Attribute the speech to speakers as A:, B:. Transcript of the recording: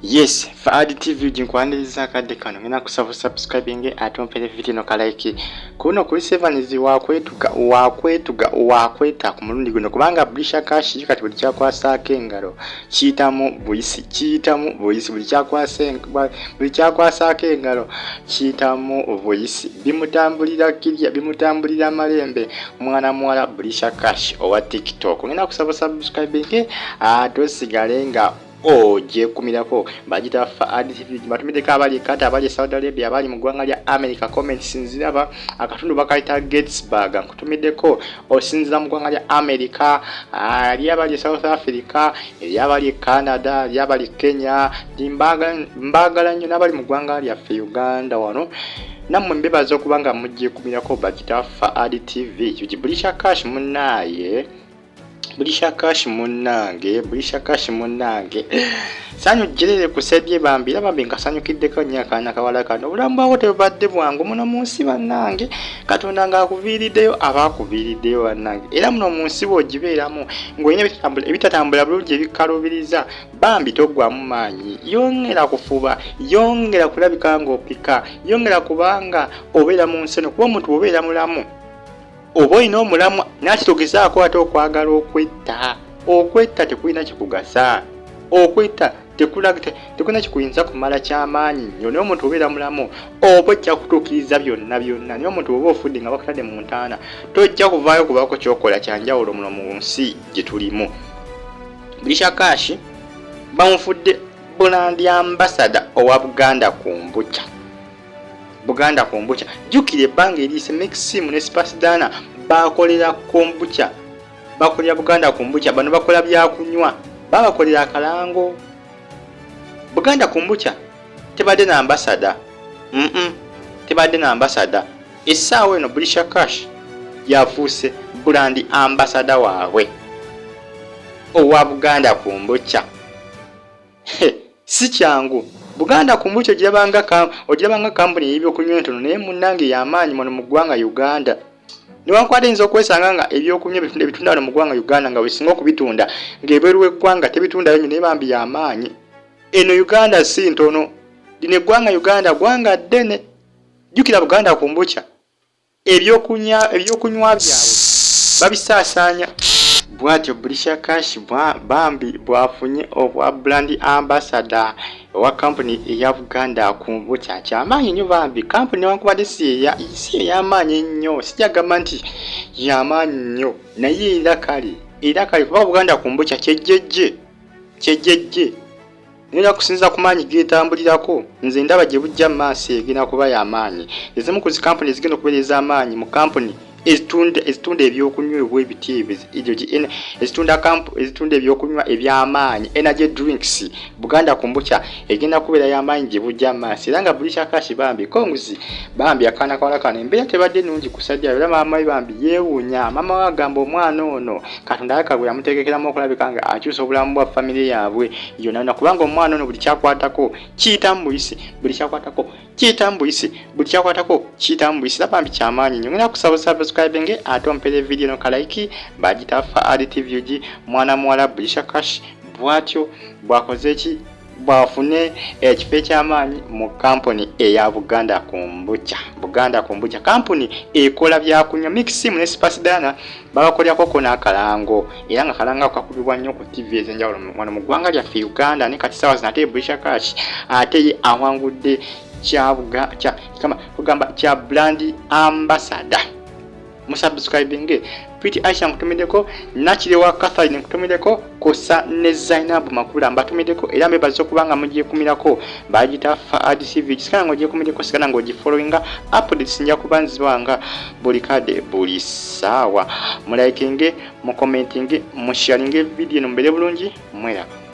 A: Yes, Faad TV ginkwaniriza akadde kano ngenda kusaba subscribing ate ompere video no kalike. Kuno Chris Evans wakwetuga wakwetuga wakweta ku mulundi guno kubanga Brisha Cash kati buli kyakwasaako engalo kiyitamu buyisi kiyitamu buyisi buli kyakwasa buli kyakwasaako engalo kiyitamu buyisi bimutambulira kirya bimutambulira malembe mwana muwala Brisha Cash owa TikTok. Ngenda kusaba subscribing ate osigale nga ogyekumirako bagita Faad TV batumiddeko abali e Qatar, abali e Saudi Arabia, abali mu ggwanga lya America. Comments nziraba, akatundu bakayita Gatesburg, nkutumiddeko osinzira mu ggwanga lya America, eri abali e South Africa, eri abali e Canada, eri abali e Kenya. Mbaagala nnyo n'abali mu ggwanga lyaffe Uganda wano nammwe mbebaza okuba nga mugyekumirako. Bagita Faad TV. Bulisha Cash munnaaye, Bulisha Cash munnange, Bulisha Cash munnange, sanyu jjerere kusedye bambi, era bambi nkasanyukiddeko nnyo akaana kawala kano. Obulamu bwako tebubadde bwangu muno mu nsi bannange. Katonda ng'akuviiriddeyo aba akuviiriddeyo bannange, era muno mu nsi bw'ogibeeramu ng'olina ebitatambula bulungi ebikkalubiriza, bambi toggwamu maanyi, yongera kufuba, yongera kulabika ng'opika, yongera kubanga obeera mu nsi eno, kuba omuntu bw'obeera mulamu oba olina omulamwa. Nakitogezaako ate okwagala okwetta, okwetta tekulina kikugasa, okwetta tekulina kikuyinza kumala kyamaanyi nnyo. Naye omuntu obeera mulamu oba ojja kutuukiriza byonna byonna, naye omuntu oba ofudde nga bakutadde mu ntaana tojja kuvaayo kubaako kyokola kyanjawulo muno mu nsi gye tulimu. Bulisha Cash bamufudde brand ambassador owa Buganda Kombucha. Buganda Kombucha, jjukira ebbanga eriise Maxim ne Spasdana bakolera kombucha, bakolera Buganda Kombucha. Bano bakola byakunywa, babakolera akalango. Buganda Kombucha tebadde na ambassador, tebadde na ambassador. Essaawa eno Bulisha Cash yafuuse brand ambassador waabwe owa Buganda Kombucha. Si kyangu. Buganda Kombucha ogirabanga kampuni ey'ebyokunywa entono, naye munnange y'amaanyi muno mu ggwanga Uganda. Newankubadde eyinza okwesanga nga ebyokunywa ebitunda wano mu ggwanga Uganda nga wesinga okubitunda, ng'ebweru w'eggwanga tebitundayo nnyo, naye bambi y'amaanyi. Eno Uganda si ntono, lino eggwanga Uganda ggwanga ddene. Jjukira Buganda Kombucha ebyokunywa byabwe babisaasaanya bw'atyo. Bulisha Cash bambi bwafunye obwa brand ambassador owa kampuni eya Buganda Kombucha, kyamaanyi nnyo bambi. Kampuni newankubadde si ey'amaanyi ennyo, sijagamba nti yamaanyi nnyo, naye era kale, era kale, kuba Buganda Kombucha kyejjejje kyejjejje. Naye kusinziira ku maanyi geetambulirako, nze ndaba gye bujja mu maaso egenda kuba y'amaanyi. Ezimu ku zikampuni ezigenda okubeera ez'amaanyi mu kampuni ezitunda ebyokunywa ebwebiti ebyo, ezitunda ebyokunywa eby'amaanyi, energy drinks, Buganda Kombucha egenda kubeera y'amaanyi gye bujja mu maaso. Era nga Bulisha Cash bambi congs, bambi akaana kawala kano. Embeera tebadde nnungi kusajja, era maama we bambi yeewuunya. Maama we agamba omwana ono Katonda alaka gwe yamutegekeramu okulabika nga akyusa obulamu bwa famire yaabwe yonna yonna, kubanga omwana ono buli kyakwatako kiyitamu buyisi, buli kyakwatako kiyitamu buyisi, buli kyakwatako kiyitamu buyisi. Era bambi kyamaanyi nnyo. Ngenda kusaba subscribing ate ompere video no kalike. Bagita Faad TV UG. Mwana muwala Bulisha Cash bw'atyo bwakoze ki bwafune ekifo ekyamaanyi mu kampuni eya Buganda Kombucha. Buganda Kombucha kampuni ekola byakunywa. Mixim ne Spasdana babakolerako n'akalango, era nga kalango ako kakubibwa nnyo ku TV ez'enjawulo wano mu ggwanga lyaffe Uganda. Ne kati saawa zino ate Bulisha Cash ate ye awangudde kugamba kya brand ambassador. Musubscribinge. Piti Aisha nkutumiddeko, Nakirewa Catherine nkutumiddeko, kosa ne Zainabu Makula mbatumiddeko, era mbebaza okuba nga mugyekumirako. Bagita Faad TV. Sigala nga ogyekumiddeko, sigala nga ogifollowinga, updates nja kuba nzibanga buli kadde buli ssaawa. Mulikinge, mucommentinge, musharinge video eno. Mubeere bulungi, mweraba.